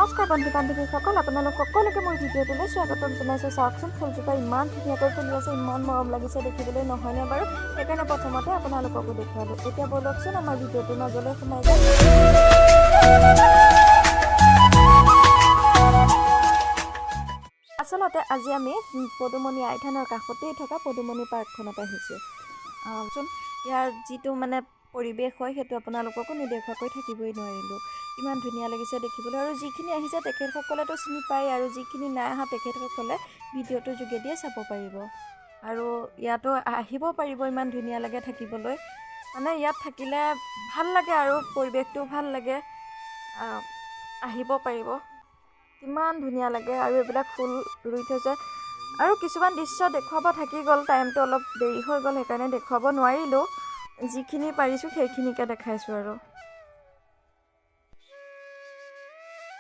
নমস্কাৰ বন্ধু বান্ধৱীসকল, আপোনালোক সকলোকে মোৰ ভিডিঅ'টোলৈ স্বাগতম জনাইছোঁ। চাওকচোন, ফুলজোপা ইমান ধুনীয়াকৈ ফুলি আছে, ইমান মৰম লাগিছে দেখিবলৈ, নহয়নে বাৰু? সেইকাৰণে প্ৰথমতে আপোনালোককো দেখুৱালোঁ। এতিয়া ব'লকচোন, আমাৰ ভিডিঅ'টোৰ মাজলৈ সোমাই যাওঁ। আচলতে আজি আমি পদুমণি আইথানৰ কাষতেই থকা পদুমণি পাৰ্কখনত আহিছোঁ। চোন, ইয়াৰ যিটো মানে পৰিৱেশ হয়, সেইটো আপোনালোককো নেদেখুৱাকৈ থাকিবই নোৱাৰিলোঁ। ইমান ধুনীয়া লাগিছে দেখিবলৈ। আৰু যিখিনি আহিছে তেখেতসকলেতো চিনি পায়, আৰু যিখিনি নাই অহা তেখেতসকলে ভিডিঅ'টোৰ যোগেদিয়ে চাব পাৰিব আৰু ইয়াতো আহিব পাৰিব। ইমান ধুনীয়া লাগে থাকিবলৈ, মানে ইয়াত থাকিলে ভাল লাগে আৰু পৰিৱেশটোও ভাল লাগে। আহিব পাৰিব, কিমান ধুনীয়া লাগে। আৰু এইবিলাক ফুল ৰুই থৈছে। আৰু কিছুমান দৃশ্য দেখুৱাব থাকি গ'ল, টাইমটো অলপ দেৰি হৈ গ'ল, সেইকাৰণে দেখুৱাব নোৱাৰিলোঁ। যিখিনি পাৰিছোঁ সেইখিনিকে দেখাইছোঁ আৰু।